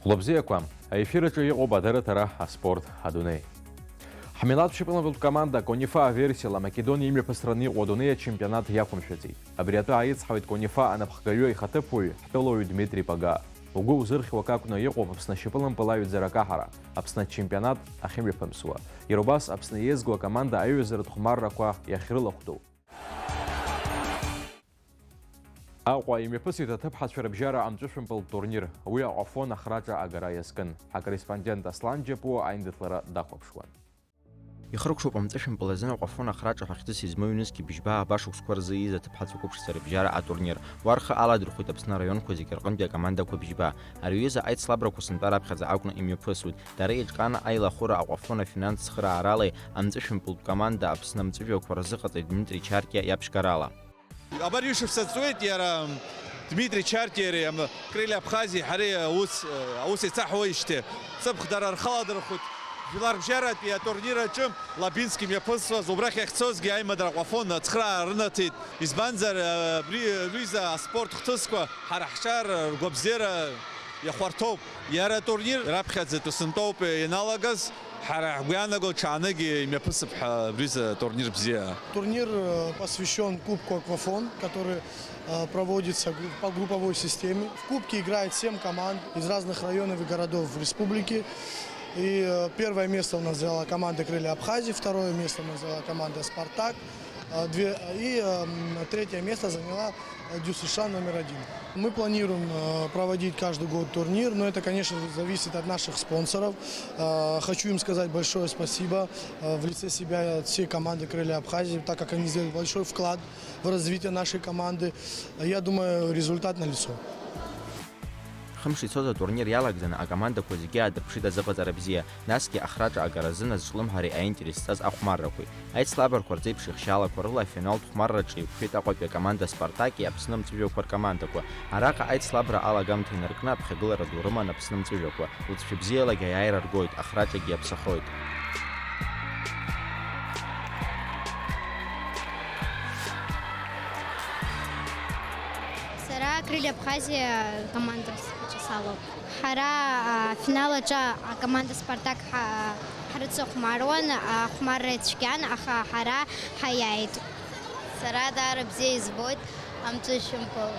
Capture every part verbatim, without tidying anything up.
Хәлыбзиақәа, аефир аҿы иҟоуп адарыҭара, аспорт, адунеи. Ҳмилаҭ шьапылампылтә команда Конифа аверсиала Македониа имҩаԥысраны иҟоу адунеи ачемпионат иақәымшәаӡеит. Абри атәы ааицҳауеит Конифа анапхгаҩы ихаҭыԥуаҩ, ҳтәылауаҩ Дмитри Пага. Угәы узырхьуа акы акәны иҟоуп Аԥсны ашьапылампыл аҩаӡара акаҳара, Аԥсны ачемпионат ахьымҩаԥымсуа. Иара убас Аԥсны иеизго акоманда аиҩызаратә хәмаррақәа иахьрылахәду. Аҟәа имҩаԥысит аҭыԥҳацәа рыбжьара амҵәышәымпылтә турнир, уи Аҟәафон ахраҿа агара иазкын. Ҳакорреспондент Аслан Џьапуа аиндаҭлара дахәаԥшуан. Ихыркәшоуп амҵәышәымпыл азын Аҟәафон ахраҿа ҳәа хьӡыс измоу ҩнызқь быжьба ааба шықәсқәа рзы ииз аҭыԥҳацәа қәыԥшцәа рыбжьара атурнир. Уа рхы аладырхәит Аԥсны араионқәа зегьы рҟынтәи акомандақәа быжьба. Ари аҩыза аицлабрақәа сынтәа раԥхьаӡа акәны имҩаԥысуеит. Дара еиҿкааны аилахәыра Аҟәафон афинанс цхырааралеи амҵәышәымпылтә команда Аԥсны амҵәыжәҩақәа рзыҟаҵеи Дмитри Чаркиа иаԥшьгарала. Абар ҩышықәса ҵуеит иара Дмитри Чаркиеи, ам, Крылья Абхазии ҳареи аус, аус еицаҳуеижьҭеи. Ҵыԥх дара рхы аладырхәит. Жәларбжьаратәи атурнир аҿы Лабинск имҩаԥысуаз, убрахь иахьцозгьы аимадара Аҟәафон ацхыраара рынаҭеит. Избанзар, абри рҩыза аспорт хҭысқәа ҳара ҳҿар ргәабзиара иахәарҭоуп. Иара атурнир раԥхьаӡатәи сынтәоуп ианалагаз. Ҳара ҳгәы иаанаго, ҽааныкгьы имҩаԥысып ҳәа абри азы турнир бзиа. Турнир, э, посвящён Кубку Аквафон, который, э, проводится гру-, по групповой системе. В кубке играет семь команд из разных районов и городов республики. И, э, первое место у нас взяла команда «Крылья Абхазии», второе место у нас взяла команда «Спартак», э, две, и, эм, третье место заняла Дю Сишан номер один. Мы планируем, э, проводить каждый год турнир, но это, конечно, зависит от наших спонсоров. Э, хочу им сказать большое спасибо, э, в лице себя и от всей команды «Крылья Абхазии», так как они сделали большой вклад в развитие нашей команды. Я думаю, результат налицо. Хымш ицоз атурнир иалагӡаны акомандақәа зегьы аадырԥшит азыҟаҵара бзиа, насгьы ахраҿа агаразы азҿлымҳареи аинтерес зҵаз ахәмаррақәеи. Аицлабрақәа рзы еиԥш ихшьаалақәа рыла афиналтә хәмарраҿы иқәшәеит Аҟәатәи акоманда Спартаки Аԥсны амҵәыжәҩақәа ркомандақәа. Араҟа аицлабра алагамҭа инаркны аԥхьагылара ду рыман Аԥсны амҵәыжәҩақәа. Лҵшәа бзиалагьы аиааира ргоит, ахраҿагьы иаԥсахоит. Сара Крылья Абхазия командас аҿы салоуп. Ҳара, а, афинал аҿы акоманда Спартак ҳа-, ҳрыцыхәмаруан, ахәмарра ицәгьан, аха ҳара ҳаиааит. Сара даара бзиа избоит амҵәышәымпыл.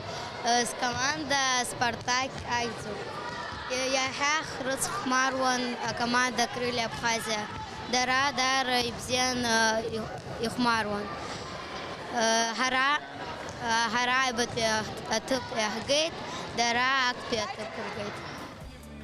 Э, скоманда Спартак аҩӡоуп. Иа-, иахьа ҳрыцхәмаруан акоманда Крылья Абхазия. Дара даара ибзиан, э, их-, ихәмаруан. Э, ҳара, э, ҳара аҩбатәи аҭ-, аҭыԥ иаҳгеит, дара актәи аҭыԥ ргеит.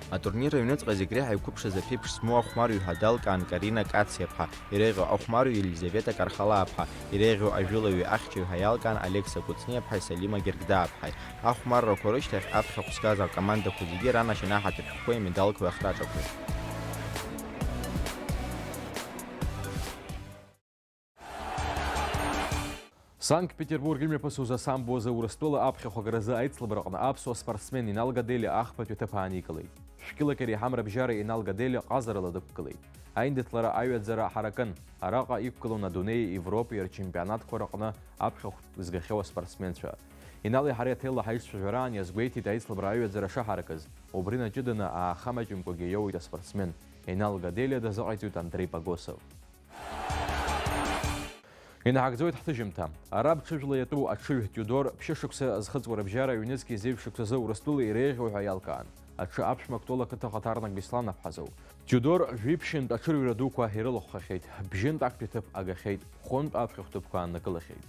Атурнир аҩныҵҟа зегь реиҳа иқәыԥшыз аԥеиԥш змоу ахәмарҩы ҳәа далкаан Карина Кациаԥҳа, иреиӷьу ахәмарҩы Елизавета Кархалааԥҳа, иреиӷьу ажәылаҩы ахьчаҩ ҳәа иалкаан Алексо Кәыҵниаԥҳаи Салима Гергдааԥҳаи. Ахәмаррақәа рышьҭахь аԥхьахә згаз акомандақәа зегьы ранашьан аҳаҭыртә шәҟәқәеи амедалқәеи ахраҿақәеи. Санкт-Петербург имҩаԥысуаз асамбо азы Урыстәыла аԥхьахә агаразы аицлабраҟны аԥсуа спортсмен Инал Гаделиа ахԥатәи аҭыԥ ааникылеит. Шәкьылак иреиҳам рыбжьара Инал Гаделиа ҟазарала дықәгылеит. Аиндаҭлара аҩаӡара ҳаракын. Араҟа иқәгылон адунеи, Европеи рчемпионатқәа рҟны аԥхьахә згахьоу аспортсменцәа. Инали ҳареи аҭел ҳаишцәажәараан иазгәеиҭеит аицлабра аҩаӡара шаҳаракыз. Убри наҷыданы ааха маҷымкәагьы иоуеит аспортсмен. Инал Гаделиа дазыҟаиҵоит Андрей Погосов. Инаҳагӡоит ҳҭыжьымҭа. Араб ҽыжәла иатәу аҽыҩ Тиудор ԥшьышықәса зхыҵуа рыбжьара ҩнызқьи зеижә шықәсазы Урыстәыла иреиӷьу ҳәа иалкаан. Аҽы аԥшәма Кәтол ақыҭа ахаҭарнак Беслан аԥҳазоуп. Тиудор жәиԥшьынтә аҽырҩра дуқәа ирылахәхахьеит, бжьынтә актәи ҭыԥ агахьеит, хәынтә аԥхьахә ҭыԥқәа ааннакылахьеит.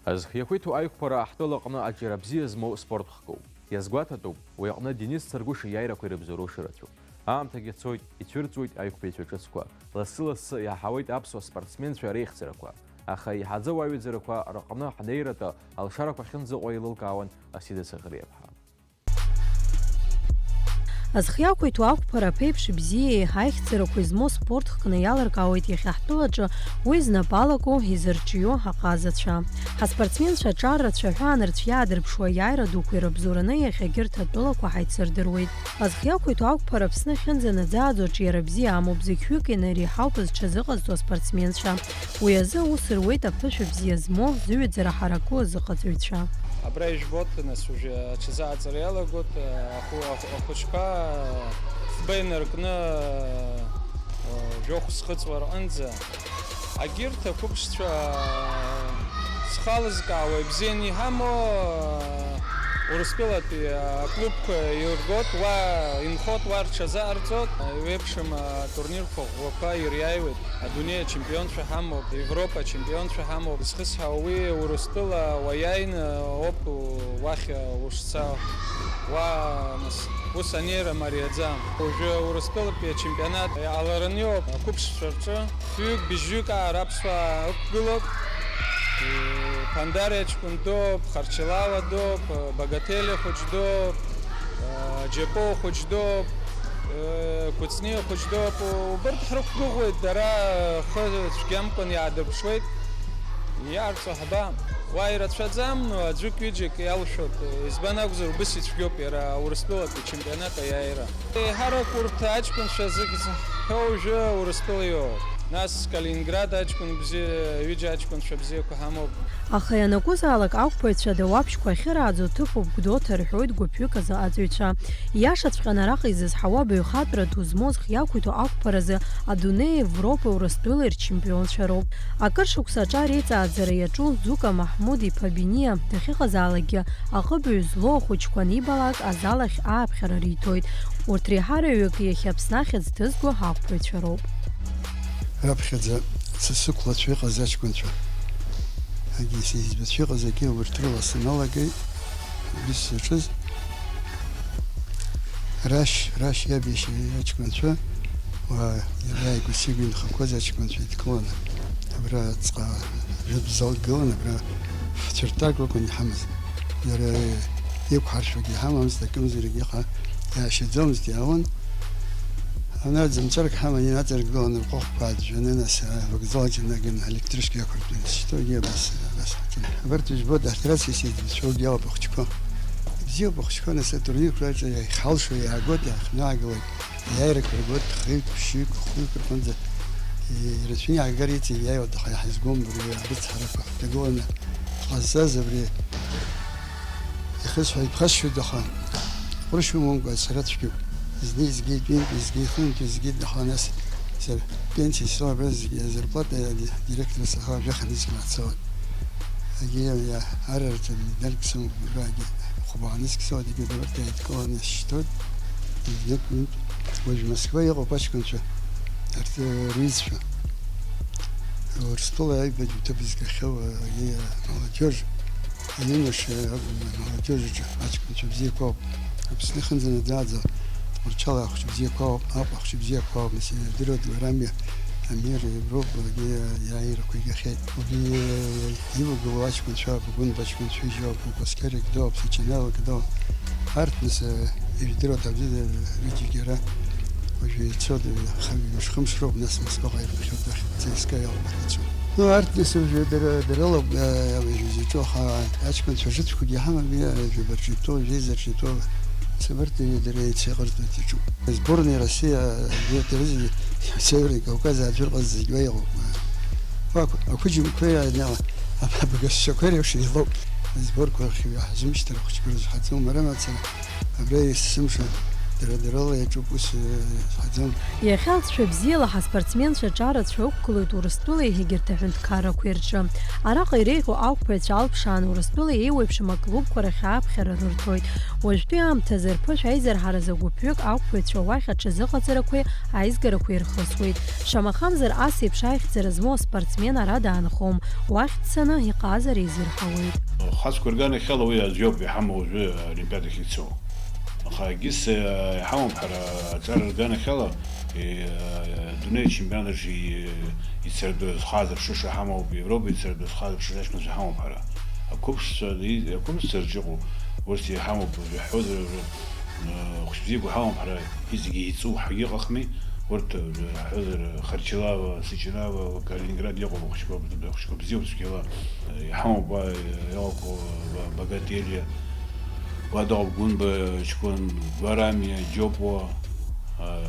Зхы иақәиҭу аиқәԥара ҳтәылаҟны аҿиара бзиа змоу спорт хкуп. Иазгәаҭатәуп, уи аҟны Денис Царгәыш ииааирақәа ирыбзоуроу шырацәоу. Аамҭагьы цоит, ицәырҵуеит аиқәԥаҩцәа ҿыцқәа, лассы-лассы иаҳауеит аԥсуа спортсменцәа реихьӡарақәа. Аха еиҳаӡоу аҩаӡарақәа рыҟны ҳнеиратәы алшарақәа ахьынӡаҟоу еилылкаауан Асида Саӷриаԥҳа. Зхы иақәиҭу ақәԥара аԥеиԥш бзиеи аихьӡарақәеи змоу спорт хкны иалыркаауеит иахьа ҳтәылаҿы уи знапы алаку, изырҿио аҟазацәа. Ҳаспортсменцәа аҿар рацәаҳәа анырцә иаадырԥшуа аиааира дуқәа ирыбзоураны иахьагьы рҭатәылақәа ҳаицырдыруеит. Зхы иақәиҭу ақәԥара Аԥсны ахьынӡанаӡааӡо аҿиара бзиа амоуп, зықьҩык инареиҳауп зҽазыҟазҵо аспортсменцәа. Уи азы аус руеит аԥышәа бзиа змоу, зыҩаӡара ҳараку азыҟаҵаҩцәа. Абра ижәбоит, нас, уже аҽазыҟаҵара иалагоит, ахәы-, ахә-, ахәыҷқәа фба инаркны, жәохә зхыҵуа рҟынӡа. Агьырҭ ақәыԥшцәа зхалызкаауа ибзианы иҳамоу, Урыстәылатәи аклубқәа иргоит, уа инхоит, уа рҽазыҟарҵоит. Еиуеиԥшым атурнирқәа ӷәӷәақәа ириааиуеит. Адунеи ачемпионцәа ҳамоуп, Европа ачемпионцәа ҳамоуп. Изхысҳәаау уи, Урыстәыла уаиааины ауп уахь ушца. Уа, нас, ус анеира мариаӡам. Уажәы Урыстәылатәи ачемпионат иҟалараны иҟоуп ақәыԥшцәа рҿы. Фҩык, быжьҩык аара аԥсуаа ықәгылоуп. Ԥандариа ҷкәын дууп, Харчалава дууп, Багателиа хәыҷ дууп, Џьапоу хәыҷ дууп, Кәыҵниа хәыҷ дууп. Убырҭ ҳрықәгәыӷуеит, дара хы цәгьамкәан иаадырԥшуеит. Иаарҵо ҳба. Уа ирацәаӡам, аӡәык-ҩыџьак иалшоит. Избан акәзар, убыс ицәгьоуп иара Урыстәылатәи ачемпионат аиааира. Еиҳарак урҭ аҷкәынцәа зегь зҳәо уажәы Урыстәыла иоуп. Нас Калининград аҷкәын бзиа, ҩыџьа аҷкәынцәа бзиақәа ҳамоуп. Аха ианакәызаалак ақәԥаҩцәа дауаԥшьқәа ахьырааӡо ҭыԥуп Гәдоуҭа рҳәоит гәыԥҩык азыҟаҵаҩцәа. Иашаҵәҟьаны араҟа изызҳауа абаҩхатәра ду змоу зхы иақәиҭу ақәԥаразы адунеи, Европеи, Урыстәылеи рчемпионцәа роуп. Акыр шықәса аҿар еиҵааӡара иаҿу Зука Маҳмуд-иԥа Биниа дахьыҟазаалакгьы, аҟыбаҩ злоу ахәыҷқәа анибалак, азал ахь ааԥхьара риҭоит. Урҭ реиҳараҩык иахьа Аԥсны ахьӡ ҭызго ҳақәԥаҩцәа роуп. Раԥхьаӡа са сықәлацәа иҟаз аҷкәынцәа, егьи сеиҵбацәа иҟаз, егьи убарҭ рыла саналагеит, убри сзаҿыз. Рашь, Рашь иаб иашьа иаҷкәынцәа, уа, иара иааигәа сигәа инхақәаз аҷкәынцәа идкыланы, абра аҵҟа рыбзалгылан, абра фцәыртак акәын иҳамаз. Иара иқәҳаршәогьы иҳамамызт, акымзарак иҟа иаашьаӡомызт, иаауан. Ана ӡынҵәрак ҳаман инаҵаргылан, рҟәыхқәа ааӡәӡәаны, нас, авокзал аҿы инаганы, аелектричка иақәыртәаны, сышьҭоугьы абас, абас ҳаҿын. Абарҭ ижәбоит, арҭ рацәа исеидызцәоугьы иалоуп ахәыҷқәа. Ибзиоуп ахәыҷқәа, нас атурнирқәа рҿы иахьҳалшо иаагоит, иаахнагалоит. Иааирақәа ргоит, хҩык, ԥшьҩык, хәҩык рҟынӡа, ирацәаны иаагар иҵегь иааиуеит, аха иаҳзгом абри арыцҳарақәа ҳҭагыланы ҳҟазҵаз абри. Ихысҳәа иԥхасшьоит, аха ҟәрышь умамкәа сара цәгьоуп. Зны изгеит, ҩынтә изгеит, хынтә изгеит, аха нас сара пенсиа сцо абра зегьы азарплата адиректор саха жәаха нызқь мацауан. Егьи иа-, арратәы медальк сымоуп, убрагьы хәба нызқь соуеит, егьи убарҭ еидкыланы ишьҭоит. Изнык-ҩынтә уажә Москва иҟоуп аҷкәынцәа, арҭ рҩызцәа. Урыстәыла аҩбагь уҭыԥ згахьоу, егьи амолодежь. Аҩымш акәым, амолодежь аҿы аҷкәынцәа бзиақәоуп. Аԥсны ихынӡанаӡааӡо Тҟәарчал ахәшә бзиақәоуп, Аҟәа ахәшә бзиақәоуп, нас ирдыруеит, Гәарамиа, Амир, Европа, егьи иааирақәа игахьеит. Убри илагылоу аҷкәынцәа, Быгәынба аҷкәынцәа ижьоуп, Кәасқьарик дууп, Сачанал дууп. Арҭ, нас, ижәдыруеит, абри ҩыџьагьы ара уажәы ицоит, ҩымш-хымш роуп, нас, Москваҟа иргахьоуп, ЦСКА иалгахьоу. Ну, арҭ, нас, уажәы дара, дара рылоуп, э, изҿу, аха аҷкәынцәа рыцәқәагьы ҳамам, э, жәаба рҿы итәоу, жәеиза рҿы итәоу, нас, абарҭ, э, дара еицеиҟарҵоит иҿу. Сборная Россия, э, дара зегьы Северный Кавказ аӡәыр ҟазҵаз зегь уа иҟоуп. Уа, ақәыџьмақәеи, э, абгасшьақәеи реиԥш еилоуп. Азборқәа рахь иаҳзымшьҭыр ахәыҷқәа рызҳаӡом, ара мацара. Абра есымша Дара-дарала иаҿуп, ус, э, иазҳаӡом. Иахьа алҵшәа бзиала ҳаспортсменцәа аҿарацәа ықәгылоит Урыстәылеи егьырҭ аҳәынҭқаррақәеи рҿы. Араҟа иреиӷьу ақәԥаҩцәа алԥшааны Урыстәыла еиуеиԥшым аклубқәа рахь ааԥхьара рырҭоит. Уажәтәи аамҭазы рԥышә аизырҳаразы гәыԥҩык ақәԥаҩцәа уахь аҽазыҟаҵарақәеи аизгарақәеи рхысуеит. Шамахамзар, ас еиԥш аихьӡара змоу аспортсмен ара даанхом, уахь дцаны иҟазара изирҳауеит. Хацқәа рганахьала уи аӡә иоуп иҳамоу уажәы Олимпиадахь ицо. Аха егьыс, э, иҳамоуп ҳара аҿар рганахьала, э, адунеи ачемпионат аҿы и-, ицаратәы зхаз аԥшыша ҳамоуп, Европа ицаратәы зхаз аԥшыша аҷкәынцәа ҳамоуп ҳара. Ақәыԥшцәа, и-, ақәыԥшцәа рҿы иҟоу, урҭ иҳамоуп, уажәы иаҳҳәозар, уажәы, э, хәыҷ бзиақәа ҳамоуп ҳара, зегьы еиҵоу ҳагьыҟахми, урҭ, уажәы ҳҳәозар, Харчилава, Сычинава, Калининград иҟоуп ахәыҷқәа, ахәыҷқәа бзиоуп цәгьала, э, иҳамоуп уа, э, иҟақәоу, ба-, Багателиа, Уа дыҟоуп Гәынба ҷкәын, Гәарамиа, Џьопуа, аа,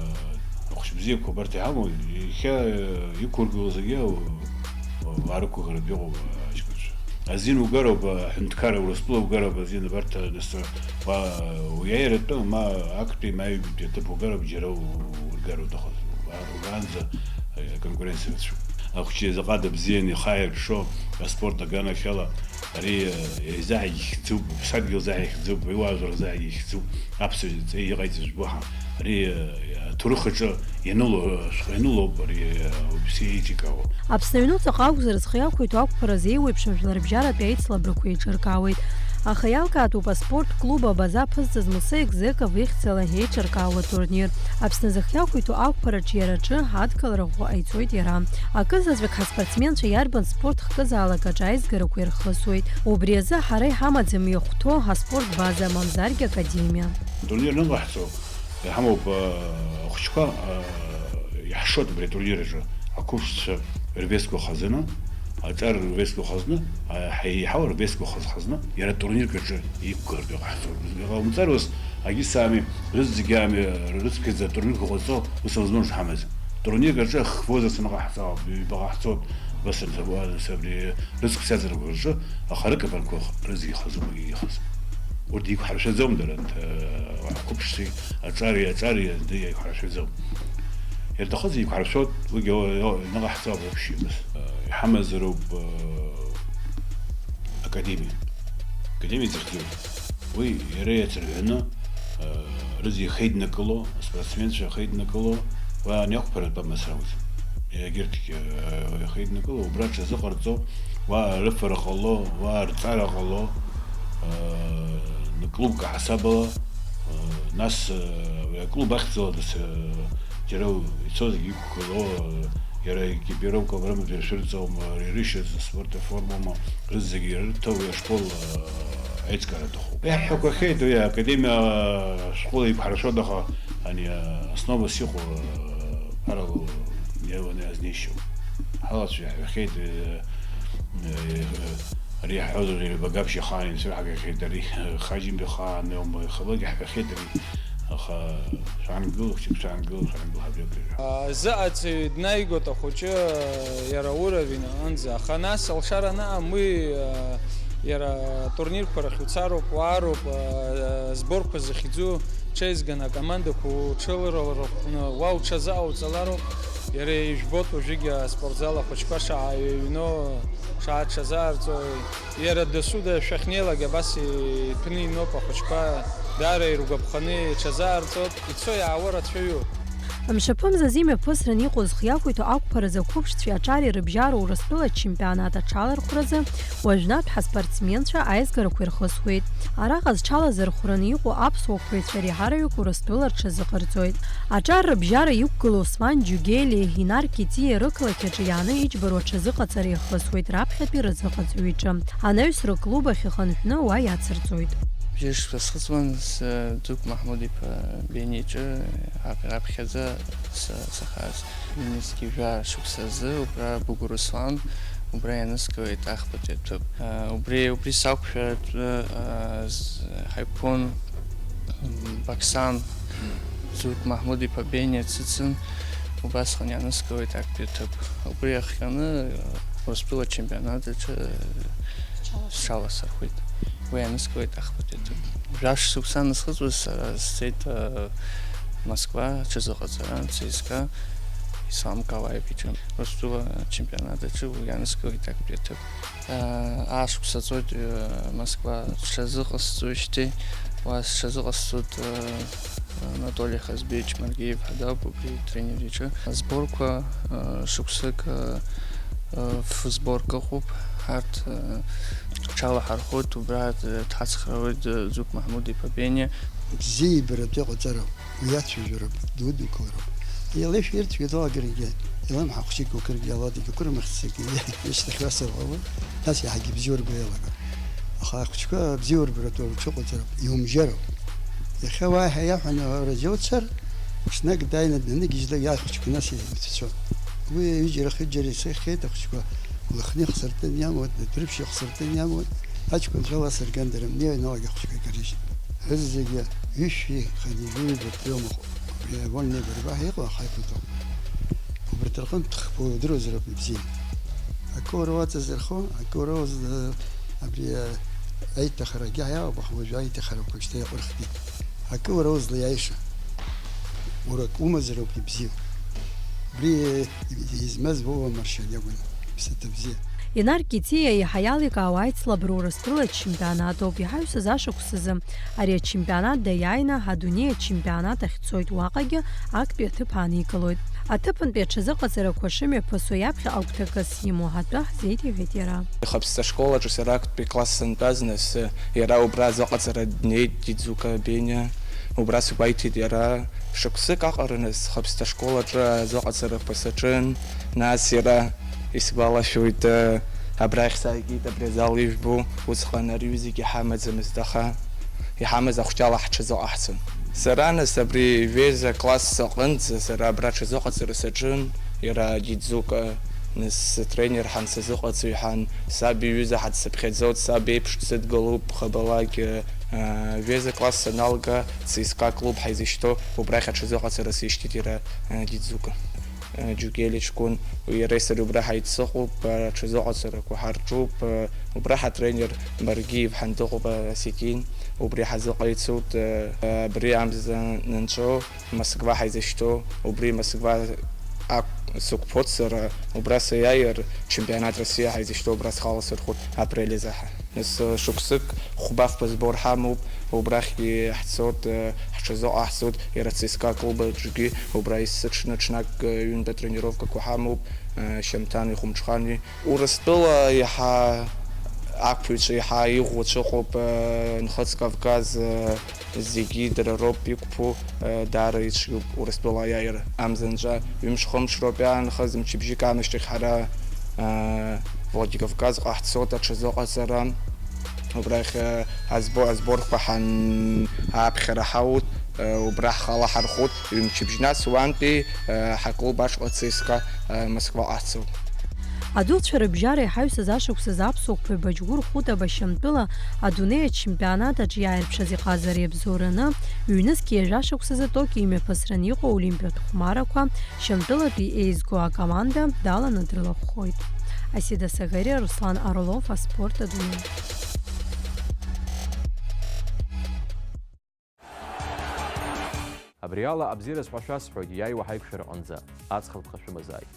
ахәыҷ бзиақәа абарҭ иҳамоу, иахьа иқәыргылоу зегьы, уаа рықәгыларатә иҟоуп аҷкәынцәа. Азин угароуп, аҳәынҭқарра, Урыстәыла угароуп азин абарҭ, нас, уа, уиааира атәы, ма актәи, ма аҩбатәи аҭыԥ угароуп, џьара у-, ургар уҭахыз. Уа-, уаанӡа, э, аконкуренциа рацәоуп. Ахәыҷы заҟа дыбзиан, ихы ааирԥшо, аспорт аганахьала, Ари, э, еизаҳагь ихьӡуп, уԥсадгьыл заҳ ихьӡуп, уи уаажәлар заҳ ихьӡуп, аԥсуа ҵеи иҟаиҵаз жәбо ҳа. Ари, э, аҭоурых аҿы ианыло, э, шәҟәы ианылоуп ари, э, ауаҩԥсы еиҿикаауа. Аԥсны аҩнуҵаҟа акәзар, зхы иақәиҭу ақәԥаразы еиуеиԥшым жәларбжьаратәи аицлабрақәа еиҿыркаауеит. Аха иалкаатәуп аспорт клуб Абаза аԥызҵаз Муса Егзеков ихьӡала еиҿыркаауа турнир. Аԥсны зхы иақәиҭу ақәԥараҿ иара аҿы адкылара ӷәӷәа ҟаиҵоит иара. Акызаҵәык ҳаспортсменцәа иарбан спорт хкызаалак аҿы аизгарақәа ирхысуеит. Убри азы ҳара иҳамаӡам иахәҭоу аспорт база, мамзаргьы академиа. Атурнир аныҟаҳҵо, иҳамоуп, а, ахәыҷқәа, а, иаҳшоит абри атурнир аҿы ақәыԥшцәа рвестқәа хазына, аҿар рвестқәа хазны, а, ҳа-, еиҳау рвестқәа хаз-, хазны, иара атурнирк аҿы иқәгылартә иҟаҳҵоит. Иҟаумҵар ус, агьыс ами, рызегь ами, рыцԥхьаӡа атурнирқәа ҟазҵо, ус авозможность ҳамаӡам. Турнирк аҿы ахвоза саныҟаҳҵалап, ҩба ҟаҳҵоит, абас абри рыцхә саҵарақәа рҿы, аха рыкапанқәа рызегьы ихазуп, егьигьы ихазуп. Урҭ иқәҳаршәаӡом дара, анҭ, ақәыԥшцәеи аҿари, аҿари, анҭ иқәҳаршәаӡом. Ирҭахыз иқәҳаршәоит, уигьы иныҟаҳҵап общий абас. Иҳамазароуп академиа. Академиа захьӡу. Уи иара иацырҳәаны, э, рызегьы ихеиднакыло, аспортсменцәа ихеиднакыло, уа ани ақәԥаратәы амацара акәӡам. Егьырҭгьы, э, ихеиднакыло, убра аҽазыҟарҵо, уа рыфара ҟало, уа рҵара ҟало, э, клубк аҳасабала, э, нас, э, уи аклуб ахьӡала дас, э, џьара ицо зегьы иқәгыло, э, иара аекипировка рымаҵ иршәырҵома, ирышьыз аспорт аформоума, рызегьы ирырҭо уи ашкол, э, аиҿкаара аҭахуп. Иаҳҳәақәахьеит уи академиа школ еиқәҳаршәоит, аха ани, э, основас иҟоу, э, ԥарала иаауаны иазнеишьоуп. Ҳалацәа иаҳҳәахьеит, э, э, ари иаҳҳәозар, Багаԥшь ихаан ицәырҳагахьеит, ари Хаџьымба ихаан аума, ихабаргьы ҳҳәахьеит ари, аха шәаангыл, хәҷык шәаангыл, шәаангыл ҳабжьоуп. Азыҟаҵаҩ днаигоит ахәыҷы, иара ауровень аҟынӡа, аха нас алшара анаам, уи, иара атурнирқәа рахь уцароуп, уаароуп, сборқәа захьӡу ҽеизганы акомандақәа уҽылархәны уа уҽазыҟауҵалароуп, иара ижәбоит уажәыгьы аспортзал ахәыҷқәа шаҟа иҩноу, шаҟа ҽазаарҵои. Иара дасу дашәахьнеилак абас иҭәны иноуп ахәыҷқәа, даара иргәаԥханы иҽазаарҵоит, ицо-иаауа рацәаҩуп. Мшаԥымзаз имҩаԥысран иҟоу зхы иақәиҭу ақәԥаразы ақәыԥшцәеи аҿари рыбжьара Урыстәыла ачемпионат аҽалархәразы уажәнатә ҳаспортсменцәа аизгарақәа ирхысуеит. Араҟа зҽалазырхәраны иҟоу аԥсуа қәԥаҩцәа реиҳараҩык Урыстәыла рҽазыҟарҵоит. Аҿар рыбжьара иқәгылоу Осман Џьугелиа, Инар Китиа рықалақь аҿы иааны иџьбароу аҽазыҟаҵара иахысуеит раԥхьатәи рызыҟаҵаҩ иҿы. Анаҩс рыклуб ахь ихынҳәны уа иацырҵоит. Бжьышықәса схыҵуан, с-, Ӡук Маҳмуд-иԥа Бениа иҿы ап-, раԥхьаӡа с-, сахаз. Ҩнызқьи жәаа шықәса азы убра Бугуруслан, убра ианыскылеит ахԥатәи аҭыԥ. Убри, убри сақәшәаратәы, ҳаиқәԥон Бақсан, Ӡук Маҳмуд-иԥа Бениа дсыцын, убасҟан иааныскылеит актәи аҭыԥ. Убри иахҟьаны Урыстәыла ачемпионат аҿы сҽаласырхәит. Уи ианыскылеит ахԥатәи аҭыԥ. Жәаф шықәса анысхыҵуаз сара сцеит, э, Москва аҽазыҟаҵара, ЦСКА, Ислам Калаев иҿы. Урыстәыла ачемпионат аҿы уи ианыскылеит актәи аҭыԥ. Э, аашықәса ҵуеит, э, Москва сҽазыҟасҵоижьҭеи, уа сҽазыҟасҵоит, э, Анатоли Хазбеевич Маргиев ҳәа дауп убри атренер иҿы. Азборқәа, э, шықәсык, э, э, ф-зборк ыҟоуп, ҳарҭ, э, ҳҽалаҳархәоит, убра, э, дҳацхраауеит, э, Ӡук Маҳмуд-иԥа Бениа. Бзиабаратәы иҟаҵароуп, уи ацәажәароуп, дудукылароуп. Илышә ирцәгьа далагаргьы, илымҳа хәҷык укыргьы алада, икәырмахьцагьы ишьҭахьҟа сыҟалоит, нас иаҳагьы ибзиоурбо иалагоит. Аха ахәыҷқәа абзиабаратәы рҽыҟаҵароуп, иумжьароуп. Иахьа уааи ҳәа иаҳәаны ауаразы иуцар, ҽнак дааины днаныгьежьлак иахәыҷқәа нас еицәцоит. Уи ҩыџьара-хыџьџьара исыхьхьеит ахәыҷқәа, Лыхни ихсыртын иамоуит, Дыдрыԥшь ихсыртын иамоуит, аҷкәынцәа ласырган дара рымнеи аҩналак ахәыҷқәа икарыжьит. Рызегьы ҩышәи хынҩажәи ҩба приём ыҟоуп. Абри авольная борьба ҳәа иҟоу ахаиқәа ҭоуп. Убарҭ рҟынтә хԥа удыруазароуп ибзианы. Акы уара уаҵазырхо, акы уара уз-, абри, а, аиҭахара агьа иаауп, аха уажәы аиҭахарақәа шьҭа иаҟәырхит. Акы уара узлаиааиша. Уара акы умазароуп ибзиоу. Убри измаз уоуам, Маршьан иакәын, ԥсаҭа бзиа. Инар Китиа еиҳа иаликаауа аицлабра Урыстәыла ачемпионат ауп. Иҳаҩсыз ашықәсазы ари ачемпионат даиааины адунеи ачемпионат ахь дцоит, уаҟагьы актәи аҭыԥ ааникылоит. Аҭыԥантәи аҽазыҟаҵарақәа шымҩаԥысуа иаԥхьаҟа гәҭакыс имоу ҳәатәы ҳзеиҭеиҳәеит иара. Ихаԥсҭа ашкол аҿы сара актәи класс сантәаз, нас, иара убра азыҟаҵара днеит, Дидзука Бениа, убра сгәеиҭеит иара. Шықәсык аҟара, нас, хаԥсҭа ашкол аҿы азыҟаҵарақәа саҿын, нас иара исгәалашәоит, абрахь сааигеит, абри азал ижәбо, усҟан ари ҩызагьы иҳамаӡамызт, аха иҳамаз ахәҷала ҳҽазыҟаҳҵон. Сара, нас, абри жәеиза класс аҟынӡа сара абра аҽазыҟаҵара саҿын, иара Дидзука, нас, сытренер ҳан сазыҟаҵаҩ ҳан, саб иҩыза ҳа дсыԥхьаӡоит, саб еиԥш дсыдгылоуп, хабалак, аа, жәеиза класс саналга, ЦСКА клуб ҳаизышьҭоу, убрахь аҽазыҟаҵара сишьҭит иара, аа, Дидзука. Џьукели ҷкәын, иареи сареи убра ҳаицыҟоуп, аҽазыҟаҵарақәа ҳарҿуп, убра ҳатренер Маргиев ҳан дыҟоуп, Осетин, убри ҳазыҟаиҵоит, абри амза нанҵәо, Москва ҳаизышьҭоу, убри Москва акә-, сықәԥоит сара, убра саиааир, чемпионат России ҳаизышьҭоу, убра схала сырхәоит апрель азы ҳа. Нас, э, шықәсык хәба-фба збор ҳамоуп, убрахьгьы ҳцоит, э, ҳҽазыҟаҳҵоит, иара ЦСКА клуб аҿгьы убра есыҽны ҽнак, э, ҩынтә атренировкақәа ҳамоуп, э, шьамҭани хәымҽхани. Урыстәыла иаҳа ақәыҩцәа, иаҳа иӷәӷәацәа ыҟоуп, э, Нхыҵ Кавказ, э, зегьы дара роуп иқәԥо, э, даара ицәгьоуп Урыстәыла аиааира. Амзанҵәа ҩымш-хымш роуп иаанхаз, мчыбжьык аамышьҭахь ҳара, э, Владикавказҟа ҳцоит аҽазыҟаҵара. Убрахь, э, азбо-, азборқәа ҳан-, ааԥхьара ҳауит, э, убра ҳхала ҳархәуеит, ҩымчыбжь нас уантәи, э, ҳаклуб ашҟа ЦСКА, э, Москваҟа ҳцоит. Адуцәа рыбжьара иҳаҩсыз ашықәсазы аԥсуа қәԥаҩ Баџьгәыр Хәытаба Шьамтәыла адунеи ачемпионат аҿы иааирԥшыз иҟазара иабзоураны, ҩнызқь ҩажәа шықәсазы Токио имҩаԥысраны иҟоу аолимпиатә хәмарақәа Шьамтәылатәи еизго акоманда даланы дрылахәхоит. Асида Сагариа, Руслан Орлов, аспорт адунеи. Абри ала абзиаразҟәа шәасҳәоит, иааиуа ҳаиқәшәараҟынӡа аҵх алԥха шәымазааит.